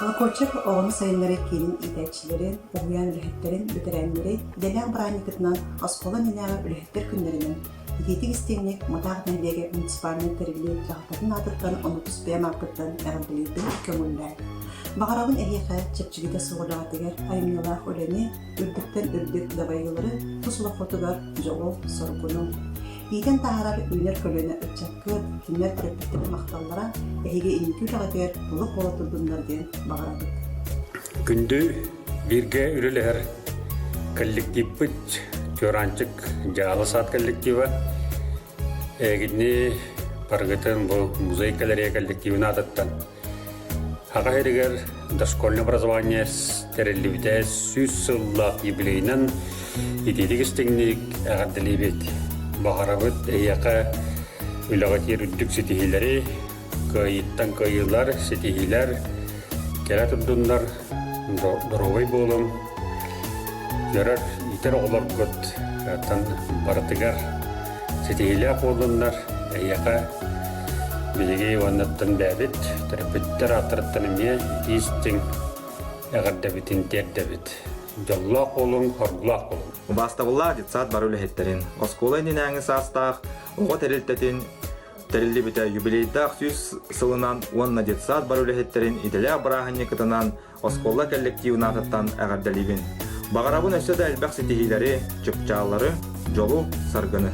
Колокольчик оҕону сайыннарар киинин иитээччилэрин, уһуйаан үлэһиттэрин, бэтэрээннэри идэлээх бырааһынньыккытынан оскуола иннинээҕи үлэһиттэр күннэринэн итиитик истиҥник Мытаах нэһилиэгэ муниципальнай тэриллии дьаһалтатын аатыттан ону тус бэйэм ааппыттан эҕэрдэлиирбин көҥүллээн. Баҕарабын эһиэхэ чэпчэкитэ суох үлэҕитигэр айымньылаах үлэни, үрдүктэн үрдүк дабайыылары тус олоххутугар дьолу-соргуну, иитэн таһаарар үүнэр көлүөнэ ыччаккыт, кинилэр төрөппүттэрин махталлара эһиги инники үлэҕитигэр толук буола турдуннар диэн баҕарабыт. Күндү бииргэ үлэлэһэр коллективпыт Чуораанчык дьаалы саат коллектива эһигини барыгытын бу музей галерея коллективын аатыттан Саха сиригэр дошкольное образование тэриллибитэ 100 сыллаах юбилейынан итиитик истиҥник эҕэрдэлиибит. Баҕарабыт эһиэхэ үлэҕитигэр үрдүк ситиһиилэри, кыайыыттан кыайыылар, ситиһиилэр кэлэ турдуннар, доруобай буолуҥ, көрөр, иитэр оҕолоргут барытыгар ситиһиилээх буоллуннар, эһиэхэ биһиги уоннаттан бэйэбит төрөппүттэр ааттарыттан эмиэ итии-истиҥ эҕэрдэбитин тиэрдэбит. Дьоллоох буолуҥ, хоргулаах буолуҥ. Убаастабыллаах детсад бары үлэһиттэрин, оскуола иннинээҥи саастаах оҕо тэрилтэтин тэриллибитэ юбилейдаах 100 сылынан уонна детсад бары үлэһиттэрин идэлээх бырааһынньыкытынан оскуола коллективын аатыттан эҕэрдэлиибин. Баҕарабын өссө да элбэх ситиһиилэри, чыпчааллары, дьолу, саргыны.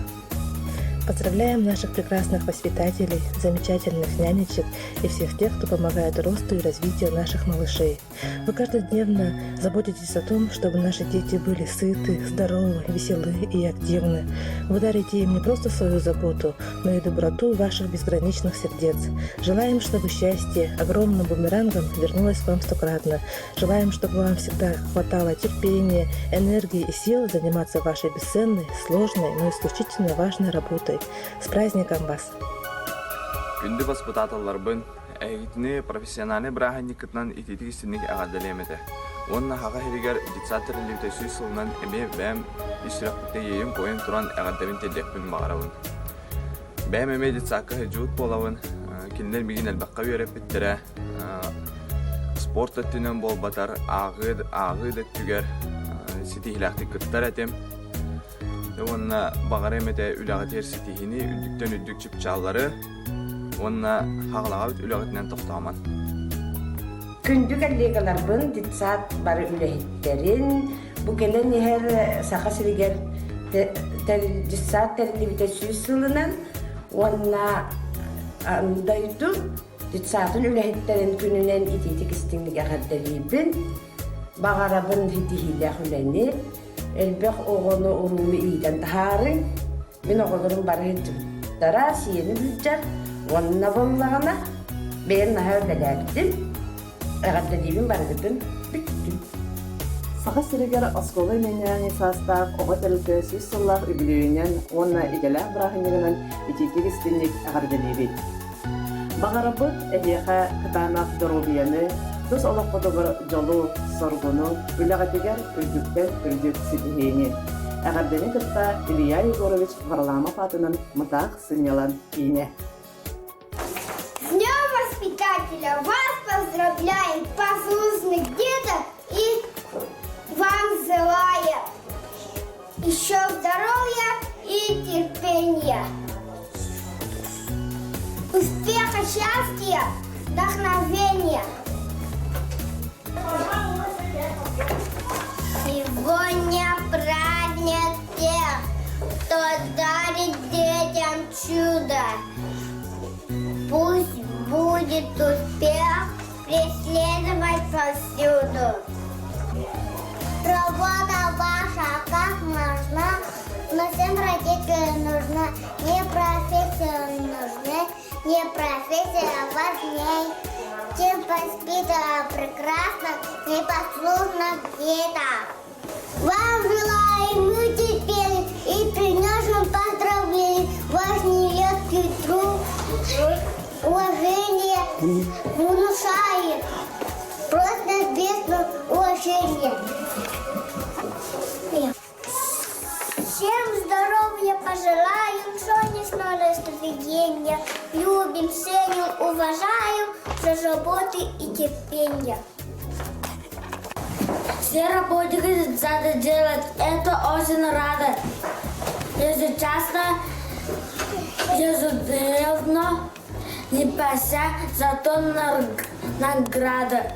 Поздравляем наших прекрасных воспитателей, замечательных нянечек и всех тех, кто помогает росту и развитию наших малышей. Вы каждодневно заботитесь о том, чтобы наши дети были сыты, здоровы, веселы и активны. Вы дарите им не просто свою заботу, но и доброту ваших безграничных сердец. Желаем, чтобы счастье огромным бумерангом вернулось к вам стократно. Желаем, чтобы вам всегда хватало терпения, энергии и сил заниматься вашей бесценной, сложной, но исключительно важной работой. С праздником вас! Күндү баспытааталларбын, эһигитини профессиональнай бырааһынньыккытынан итиитик истиҥник эҕэрдэлиэм этэ. Уонна Саха сиригэр детсад тэриллибитэ 100 сылынан эмиэ бэйэм ис сүрэхпиттэн иэйэн-куойан туран эҕэрдэбин тиэрдиэхпин баҕарабын. Бэйэм эмиэ детсадка сылдьыбыт буолабын, кинилэр миигин элбэххэ үөрэппиттэрэ, спорт өттүнэн буолбатар, ааҕыы, ааҕыы да өттүгэр ситиһиилээхтик кыттар этим. Уонна баҕарыам этэ үлэҕитигэр ситиһиини, үрдүктэн үрдүк чыпчааллары уонна хаҕылаҕабыт үлэҕитинэн тохтоомон. Күндү коллегаларбын, детсад бары үлэһиттэрин, бу кэлэн иһэр Саха сиригэр детсад тэриллибитэ 100 сылынан уонна дойду детсадын үлэһиттэрин күнүнэн итиитик истиҥник эҕэрдэлиибин. Баҕарабын ситиһиилээх үлэни, элбэх оҕону урууну иитэн таһаарыҥ. Мин оҕолорум бары сылдьыбыттара, сиэним сылдьар. Уонна буоллаҕына, бэйэм наһаа үлэлээбитим. Эҕэрдэлиибин барыгытын бүттүм. Саха сиригэр оскуола иннинээҥи саастаах оҕо тэрилтэ 100 сыллаах үбүлүөйүнэн уонна идэлээх бырааһынньыгынан итиитик истиҥник эҕэрдэлиибит. Баҕарабыт эһиэхэ кытаанах доруобуйаны, тус олоххутугар дьолу, соргуну, үлэҕитигэр үрдүктэн үрдүк ситиһиини. Эҕэрдэни кытта Илья Егорович Варламов аатынан Мытаах сынньалаҥ киинэ. С Днем Воспитателя! Вас поздравляем, послушных деток и вам желаем еще здоровья и терпения. Успеха, счастья, вдохновения. Сегодня праздник тех, кто дарит детям чудо. Пусть будет успех преследовать повсюду. Работа ваша как можно, но всем родителям нужна. Не профессия нужны, не профессия важней, чем воспитала прекрасно непослушных деток. Вам желаем мы теперь и приносим поздравления. Ваш нелегкий труд, уважение внушает. Просто без уважения. Всем здоровья пожелаем, солнечного настроения. Любим, ценим, уважаем за заботы и терпение. Все работники детсада делать, это очень рада. Ежечасно, ежедневно, не пася, зато награда.